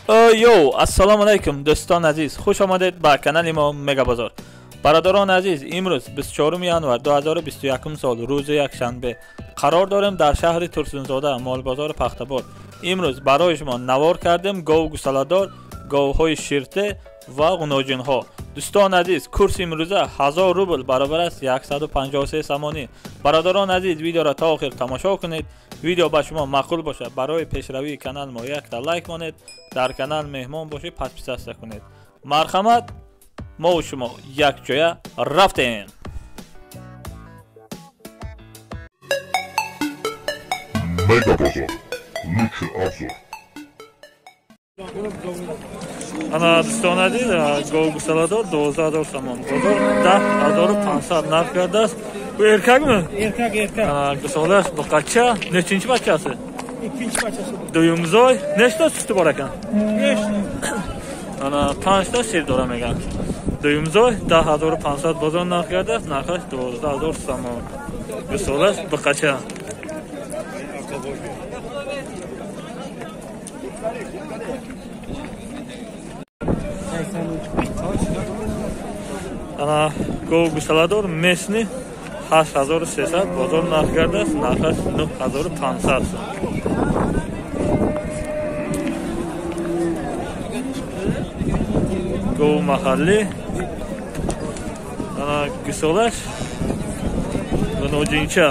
Йоу, ассалому алайкум дӯстони азиз, хуш омадед ба канали мо Мегабозор. Бародарони азиз, имрӯз 24 январ 2021 сол, рӯзи якшанбе, қарор дорем дар шаҳри Турсунзода, молбозори Пахтабод. Имрӯз барои шумо навор кардем гов гусаладор, говҳои ширте ва ғуноҷинҳо. Дӯстони азиз, курси имрӯза 1000 рубл баробар аст 153 сомонӣ. Бародарони азиз, видеоро то охир тамошо кунед. Видео ба шумо маъқул бошад, барои пешравии канал мо якта лайк монед, дар канал меҳмон бошед, подписаться кунед. Марҳамат, мо шумо якҷоя рафтем. Мегабозор. Лучший обзор. Ана дӯстони азиз, гов гусаладор 12000 сомон, бозор 10500 нарх кардааст. Bu erkakmi? Erkak, erkak. Ana гусолаш buqacha, nechinchi bachasi? Ikkinchi bachasi. Duyumzoy, nechta suti bor ekan? 5. Ana 5 ta shir doram ekan. Duyumzoy 10500 bozor narx kardaaст, narxi 12000 сомон. Гусолаш buqacha. Ана гов гусаладор местни 8300 бозор нарх кардааст, нархаш 9500 сом. Гов маҳаллӣ, ана гусолаш гуноҷинча,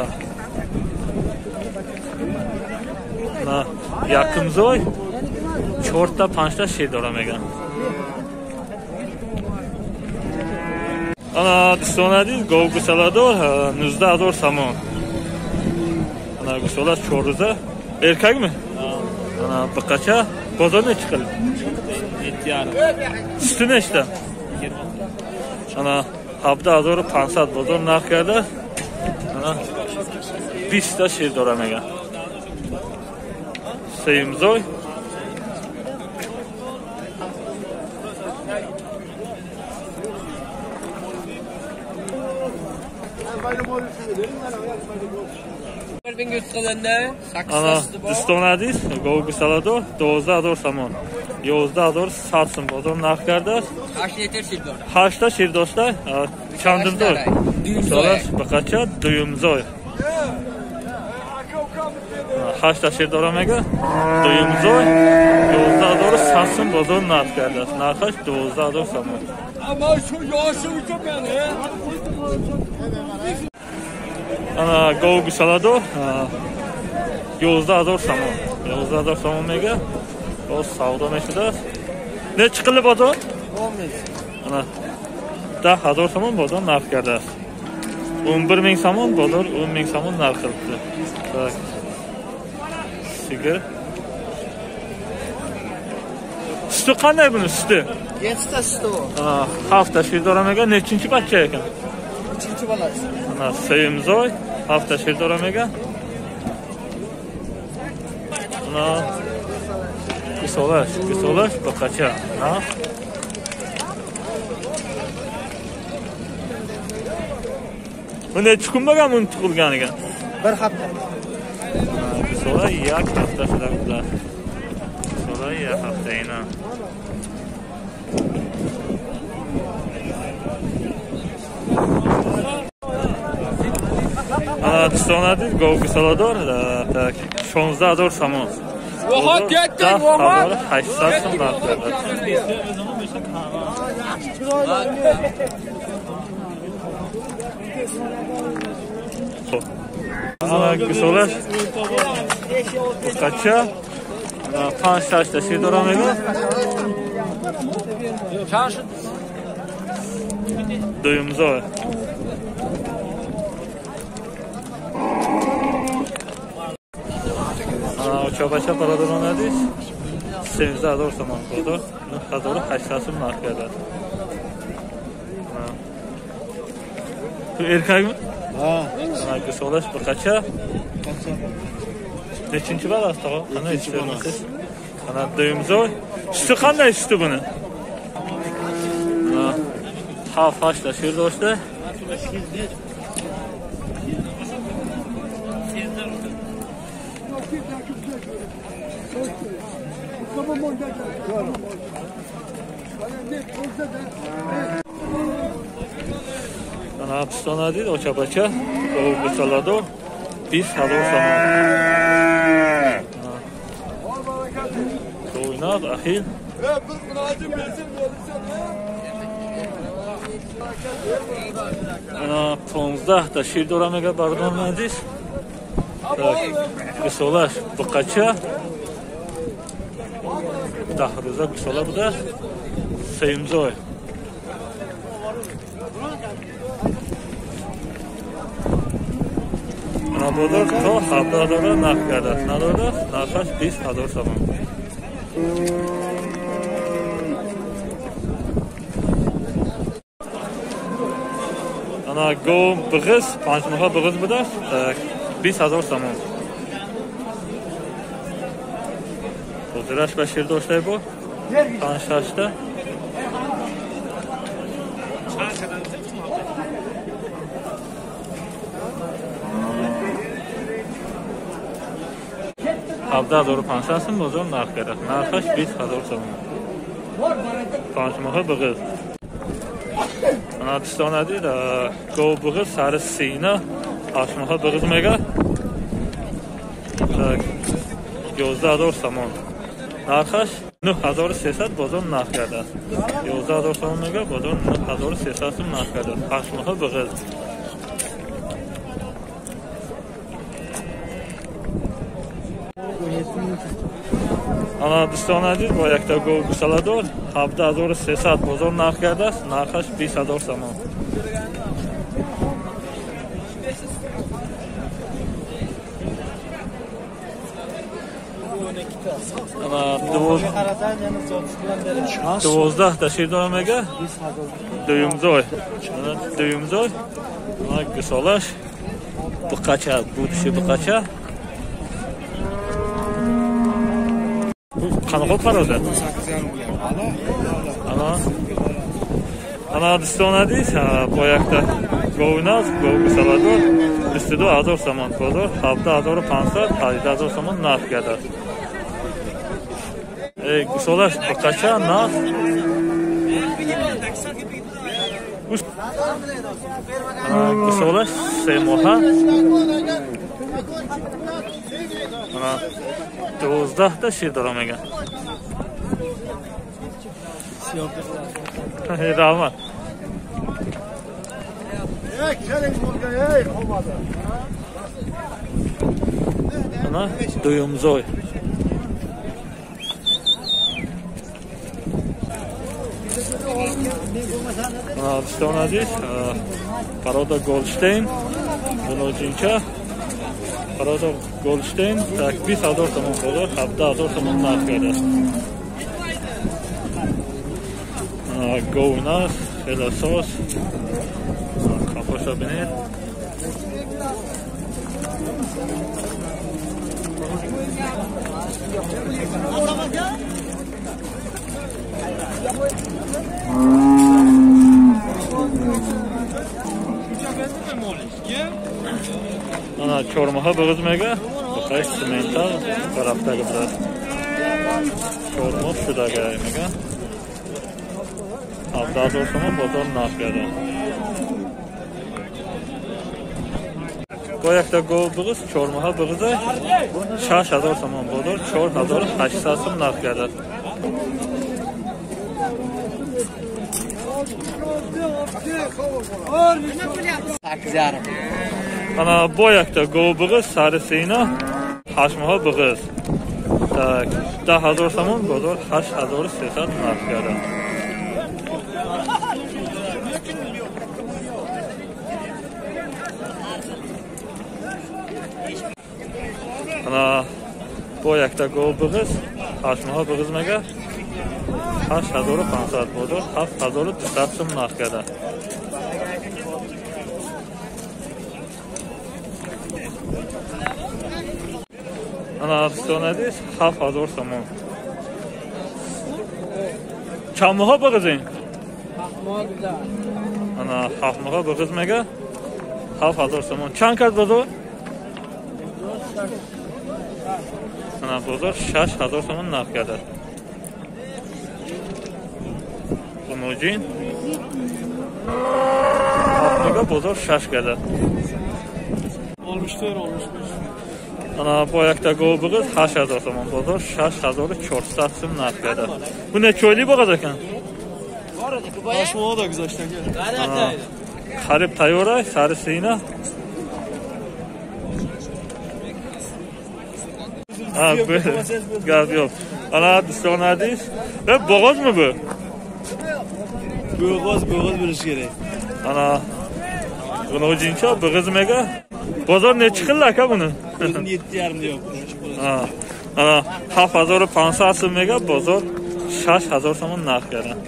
ана якумзой 4та 5та шир дора меган. Ана дӯстони азиз, гов гусаладор 19000 сомон. Ана гусолаш 4 рӯза. Эркакми? Ана buqacha. Bozor nechi qildi? 7,5. Suti nechta? 20. Ана 17500 бозор нарх кардааст. Ана 20 та шир дора меган. Сеюмзой. Ана дӯстони азиз, гов гусаладор 12000 сомон, 11100 сом бозор нарх кардааст. 8 та шир дошта. Чандумзой? Гусолаш buqacha, дуюмзой. 8 та шир дора мега. Дуюмзой 11100 сом бозор нарх кардааст, нархаш 12000 сомон. Ана гов гусаладор 11000 сомон, 11000 сомон мега. Боз савдо мешудааст. Nechi qildi bozor? 10000. Ана 10000 сомон бозор нарх кардааст. 11000 сомон бозор 10000 сомон нарх qilibdi. Так. Sigir. Suti qanday buni suti? 7 ta suti bor. Ana hafta shir dora mega. Nechinchi bachcha ekan? 3-chi bolasi. Ana Sevimzoy hafta shir dora mega. Ana gusolash, gusolash buqacha. Narx bu nechi kun bo'lgan buni tug'ilganiga? 1 hafta. Gusola 1 hafta shular. Gusola 1 hafta ina. Ана дӯстони азиз, гов гусаладор так 16000 сомон. Вахот ketdik, вахот. 800 сом нарх кардааст. Ана гусолаш buqacha, 5-6 ta shir dora mega. Дуюмзой. Очобача бародарони азиз, 13000 сомон бозор 9800 сом нарх кардааст. Ту эркакми? Ha. Ана гусолаш buqacha. Nechinchi bolasi tog'a? Qanday bolasi? Ana duyumzoy. Suti qanday suti buni? Ana 7-8 ta shir doshdi. Ана дӯстон азиз, очабача гусоладор 20 ҳазор сомон. Тойназ ахил. Ана 15 та шир дора мега бардон азиз. Гусолаш буқача 10 рӯза гусола будааст. Сеюмзой. Бозор то 17 ҳазор нарх кардааст. Надодааст, нархаш 20 ҳазор сомон. Ана гов биғиз, 5 моҳа биғиз будааст, 20 ҳазор сомон. Ҳозираш ба шир доштай бо 5-6 та. Ҳабдаҳ ҳазору панҷсад сум бозор нарх кардааст. Нархаш 20 ҳазор сомон. 5 моҳа биғиз. Ана дӯстон азиз, гов биғиз сари сина 8 моҳа биғиз мега. 11 ҳазор сомон. Нархаш 9300 бозор нарх кардааст. 11 ҳазор сомон мега, бозор 9300 сум нарх кардааст. 8 моҳа биғиз. Ана дӯстон азиз, бо якта гов гусоладор 17300 бозор нарх кардааст. Нархаш 20 ҳазор сомон. Ана 12 та шир дора мега. Дуюмзой. Дуюмзой. Ана гусолаш буқача, будуши буқача. Қанақа парода? Ана дӯстон азиз, бо якта говназ, гов гусоладор 22 ҳазор сомон. Бозор 17500, 18 ҳазор сомон нарх кардааст. Гусолаш буқача нарх гусолаш 3 моҳа. 12 та шир дора мега. Раҳмат. Ана дуюмзой. Ана дӯстон азиз, парода Голштейн, буноҷинча. Парода Голштейн, так 20 ҳазор сомон бозор, 17 ҳазор сомон нарх кардааст. Говназ, хеле соз. Қафоша бинед. Ана 4 моҳа биғиз мега. Бухай симента тарафдаги будааст. 4 моҳ шудага мега. 17 ҳазор сомон бозор нарх кардааст. Бо якта гов биғиз 4 моҳа биғиза 6 ҳазор сомон бозор 4800 сом нарх кардааст. Ана бо якта гов биғиз сари сина 8 моҳа биғиз. Так 10 ҳазор сомон бозор 8300 нарх кардааст. Ана бо якта гов биғиз 8 моҳа биғиз мега 8500 бозор 7200 сум нарх кардааст. Ана дӯстон азиз, 7000 сомон. Чанд моҳа биғизин? Ана 7 моҳа биғиз мега 7000 сомон. Чанд кард бозор? Ана бозор 6000 сомон нарх кардааст. Ғуноҷин 7 мега, бозор 6 када. 64, 65. Ана бо якта гов буғиз 8000 сомон, бозор 6400 сум нарх када. Бу нечойлӣ буғиз акан? Шумо да гузаштаг. Қариб тайёр сари сина. Гап yo'q. Ana дӯстон азиз, bo'g'ozmi bu? Bo'g'oz, bo'g'oz bo'lishi kerak. Ana g'unojincha bo'g'iz mega. Bozor nechi xil aka buni? O'zini 7,5 deyapti. Ha. Ana 7500 so'm mega, bozor 6000 so'm narx kerak.